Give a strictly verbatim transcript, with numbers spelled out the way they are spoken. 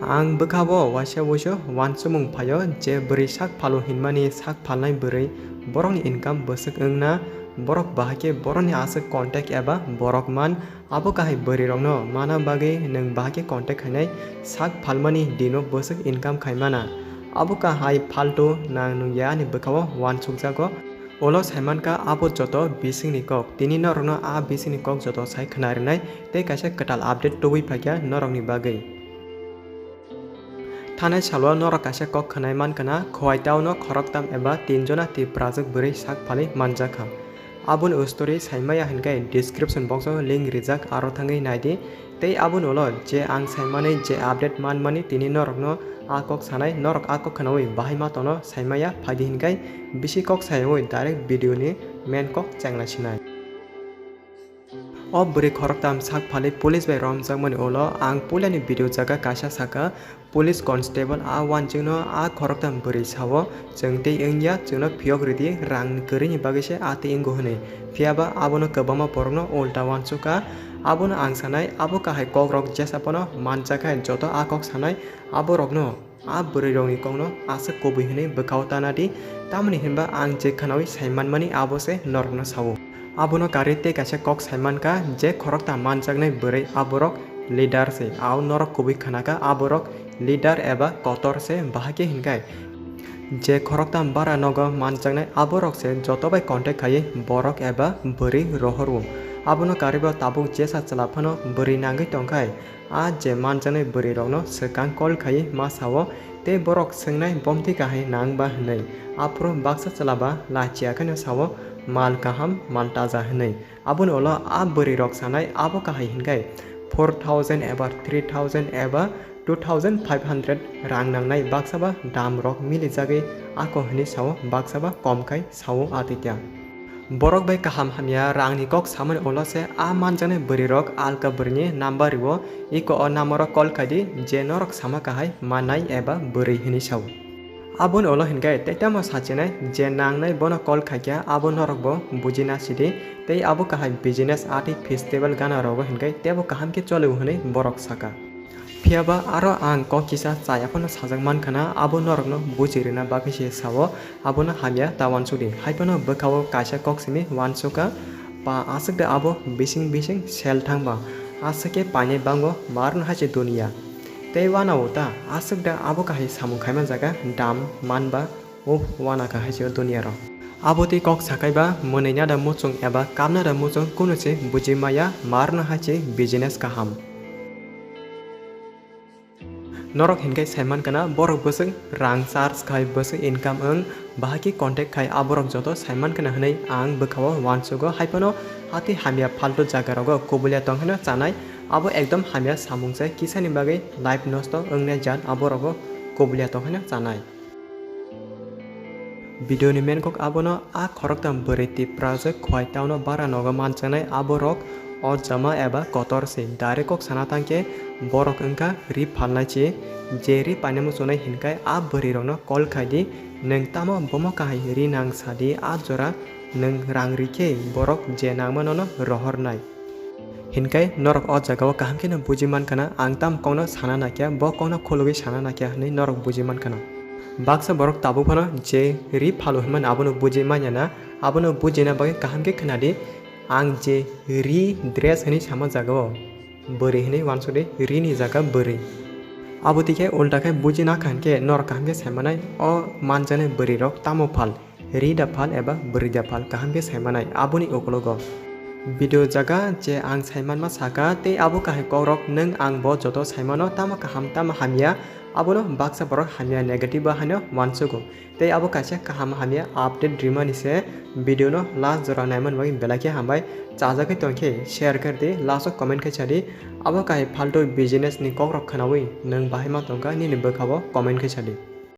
Ang bwkhao waisa wuisu uansukmung phaio je bwrwi sak phalo hinmani sak phalnai bwrwi borokni income bwswk wngna, borok bahai khe borokni aswk contact eba borok man, abo kahai bwrwirokno mana bagwi nwng bahai khe contact khainai sak phalmani dino bwswk income khaimana. Abo kahai phaltu nang nungya ani bwkhao uansukjago. Ulo saimankha abo joto bisingni kok. Tini norokno a bisingni kok joto sai khwnarinai tei kaisa kwtal update tubui phaikha norokni bagwi. Thanai salo norok kaisa kok khwnai mankha na, Khowai town-o khoroktham eba tinjona Tiprajwk bwrwi sak phalwi manjakha. Aboni story saimaya hinkhe description box-o link rijak, aro thangwi naidi. Tei aboni ulo je ang saimani je update manmani tini norokno a kok sanai, norok a kok khwnaui bahai ma tono saimaya phaidi hinkhe bisi kok saiwi direct video ni main kok chengna sinai. O bwrwi khoroktham sak phalwi police bai romjakmani ulo ang puilani video jaga kaisa saka, police constable a uansukno a khoroktham bwrwi sao, "Chwng tei wngya, chwngno phiyok ridi, rang kwrwini bagwi se a twi wngo," hwnwi. Phiyaba abono kwbangma borokno ulta uansukha. Abono ang sanai, abo kahai kokrok jesa phano manjakha, joto a kok sanai aborokno a bwrwirokni kokno aswk kubui hwnwi bwkhao tana di, tamoni hinba ang je khwnaui sai manmani abo se norokno sao. Abono karwi tei kaisa kok sai mankha, je khoroktham manjaknai bwrwi aborok leader se, ao norok kubui khwnakha aborok leader eba kotor se, bahai khe hinkhai je khoroktham bara nogo manjaknai aborok se joto bai contact khaiwi borok eba bwrwi rohoro. Abono karwibo tabuk jesa chwla phano bwrwi nangwi tongkhai, a je manjaknai bwrwirokno swkang call khaiwi ma sao, tei borok swngnai, "Bomtwi kahai nang ba?" hwnwi. Aphuru baksa chwla ba lachiya kheno sao, "Mal kaham, mal taja," hwnwi. Aboni ulo a bwrwirok sanai, abo kahai hinkhai four thousand eba three thousand eba two thousand five hundred rang nangnai, baksa ba dam rok milijagwi ako hwnwi sao, baksa ba kom khai sao a twi tya. Borok bai kaham hamya rangni kok samani ulo se a manjaknai bwrwirok alka bwrwini number rio, iko o number o call khai di, je norok sama kahai mannai eba bwrwi hwnwi sao. Aboni ulo hinkhai tei tamo sachinai je nangnai bono call khaikha abo norokbo bujina sidi, tei abo kahai business a tei festival gana rogo hinkhai teibo kaham khe choli hwnwi borok saka. Phiyaba aro ang kok kisa chaya phano sajak mankha na, abo norokno buji rwna bagwi se sao, abono hamya ta uansukdi. Hai phano bwkhao kaisa kok simi uansukha, pa aswk de abo bising bising sel thangba, aswk khe painai bango marno hai se duniya. Tei uanao ta aswk de abo kahai samung khaima jaga dam manba, uff, uana kha hai se o duniya rok. Abo tei kok sakai ba mwnwi nada muchung eba kapna da muchung kunu se buji maya, marno hai se business kaham. Norok hinkhai saimankha na borok bwswk rang charge khai bwswk income wng, bahai khe contact khai aborok joto saimankha na hwnwi ang bwkhao uansugo. Hai phano a tei hamya phaltu jaga rogo kubulya tong hwnwi chanai, abo ekdom hamya samung se, kisani bagwi life nosto wngnai jat aborogo kubulya tong hwnwi chanai. Video ni main kok abono, a khoroktham bwrwi Tiprajwk Khowai town o bara nogo manjaknai aborok o jama eba kotor se. Direct kok sana thangkhe borok wngkha ri phalnai se. Je ri painai muchungnai hinkhai a bwrwi rokno call khai di, nwng tamo bomo kahai ri nang sadi, a jora nwng rang rikhe borok je nangmanono rohornai. Hinkhai norok o jagao kaham kheno buji mankha na, ang tamo kokno sana naikha, bo kokno khulugwi sana naikha hwnwi norok buji mankha na. Baksa borok tabuk phano je ri phalo hinmani abono buji manya na, abono bujina bagwi kaham khe khwnadi, ang je ri dress hwnwi sama jagao bwrwi hwnwi uansukdi, ri ni jaga bwrwi. Abo twi khe ulta khe buji nakha hinkhe norok kaham khe sai manai o manjaknai bwrwi rok tamo phal. Ri da phal eba bwrwi da phal kaham khe sai manai aboni ukologo. Video jaga je ang sai manma saka tei abo kahai kokrok nwng ang bo joto sai mano, tamo kaham tamo hamya, abono baksa borok hamya negative bo haino uansugo. Tei abo kaisa kaham hamya update rimani se, video no last jora naimani bagwi belai khe hambai. Chajagwi tongkhe share khe di, last o comment khe sadi, abo kahai phaltu business ni kokrok khwnaui nwng bahai ma tongkha nini bwkhao comment khe sadi.